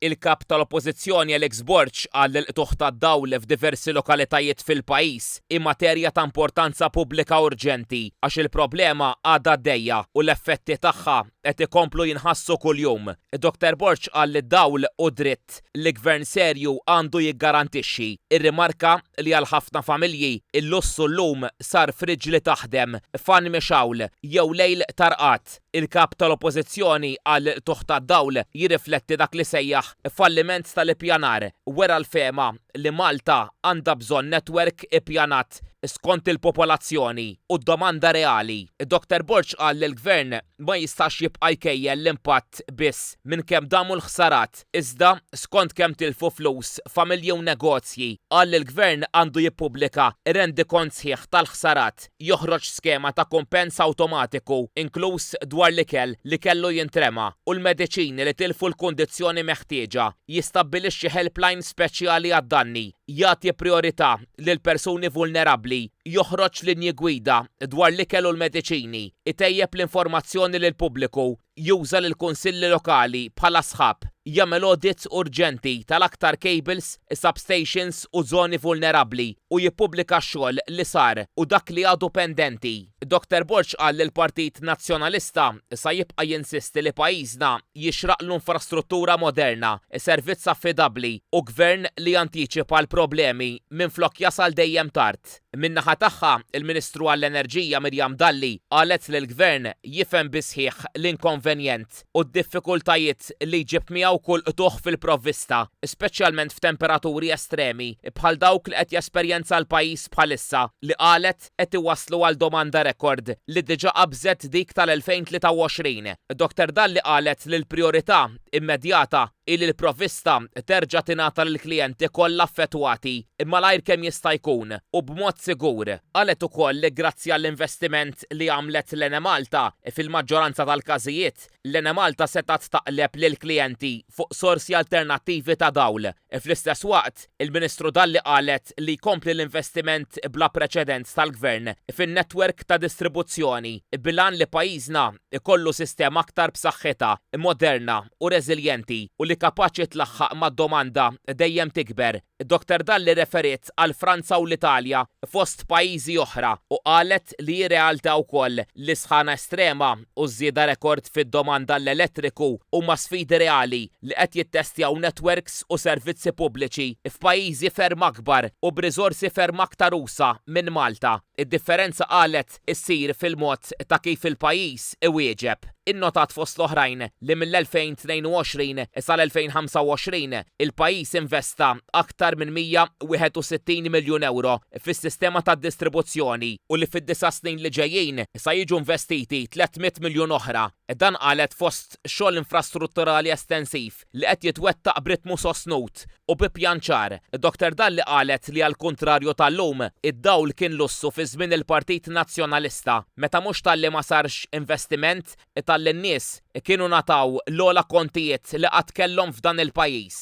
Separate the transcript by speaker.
Speaker 1: Il-Kap tal-Oppożizzjoni Alex Borg qal li l-qtugħ tad-dawl f'diversi lokalitajiet fil-pajjiż hi materja ta' importanza pubblika urġenti għax il-problema għadha għaddejja u l-effetti tagħha qed ikomplu jinħassu kuljum. Dr Borg qal li d-dawl hu dritt li gvern serju għandu jiggarantixxi. Irrimarka li għal ħafna familji, il-lussu llum sar fridge li taħdem, fan mixgħul jew lejl ta' rqad. Il-Kap tal-Oppożizzjoni qal li l-qtugħ tad-dawl jirrifletti dak li sejjaħ falliment tal-ippjanar, wera l-fehma li Malta għandha bżonn netwerk ippjanat skont il-popolazzjoni u d-domanda reali. Dr Borg qal li l-Gvern ma jistax jibqa' jkejjel l-impatt biss minn kemm damu l-ħsarat, iżda skont kemm tilfu flus familji u negozji. Qal li l-Gvern għandu jippubblika rendikont sħiħ tal-ħsarat. joħroġ skema ta' kumpens awtomatiku, inkluż dwar l-ikel li kellu jintrema u l-mediċini li tilfu l-kundizzjoni meħtieġa, jistabbilixxi helpline speċjali għad-danni, jagħti prijorità lil persuni vulnerabbli, joħroġ linji gwida dwar l-ikel u l-mediċini, itejjeb l-informazzjoni lill-pubbliku, juża lill-kunsilli lokali bħala sħab, jagħmel audits urġenti tal-aktar cables, substations u żoni vulnerabbli u jippubblika x-xogħol li sar u dak li għadu pendenti. Dr Borg qal li l-Partit Nazzjonalista sa jibqa' jinsisti li pajjiżna jixraqlu infrastruttura moderna, servizz affidabbli u gvern li jantiċipa l-problemi minflok jasal dejjem tard. Min-naħa tagħha, il-Ministru għall-Enerġija Miriam Dalli qalet li l-Gvern jifhem bis-sħiħ l-inkonvenjent u d-diffikultajiet li jġib miegħu kull qtugħ fil-provvista, speċjalment f'temperaturi estremi bħal dawk li qed jesperjenza l-pajjiż bħalissa li qalet qed iwasslu għal domanda rekord li diġà qabżet dik tal-2023. Dr Dalli qalet li l-prijorità immedjata hi li l-provvista terġa' tingħata lill-klijenti kollha affettwati malajr kemm jista' jkun u b'mod sigur. Qalet ukoll li grazzi għall-investiment li għamlet l-Enemalta, fil-maġġoranza tal-każijiet, l-Enemalta setgħet taqleb lill-klijenti fuq sorsi alternattivi ta' dawl. Fl-istess waqt, il-Ministru Dalli qalet li jkompli l-investiment bla preċedent tal-Gvern fin-netwerk ta' distribuzzjoni bil-għan li pajjiżna jkollu sistema aktar b'saħħitha, moderna u reżiljenti u li kapaċi tlaħħaq mad-domanda dejjem tikber. Dr Dalli rreferiet għal Franza u l-Italja fost pajjiżi oħra u qalet li hi realtà wkoll li s-sħana estrema u ż-żieda rekord fid-domanda għall-elettriku huma sfidi reali li qed jittestjaw netwerks u servizzi pubbliċi f'pajjiżi ferm akbar u b'riżorsi ferm aktar usa' minn Malta. Id-differenza qalet issir fil-mod ta' kif il-pajjiż iwieġeb. Innotat fost l-oħrajn li mill-2022 sal-2025 il-pajjiż investa aktar minn 161 miljun ewro fis-sistema tad-distribuzzjoni u li fid-disa' snin li ġejjin sa jiġu investiti 300 miljun oħra. Dan qalet fost xogħol infrastrutturali estensiv li qed jitwettaq b'ritmu sostnut u bi pjan ċar. Dr Dalli qalet li għall-kuntrarju tal-lum, id-dawl kien lussu fi żmien il-Partit Nazzjonalista, meta mhux talli ma sarx investiment, talli n-nies kienu ngħataw l-ogħla kontijiet li qatt kellhom f'dan il-pajjiż.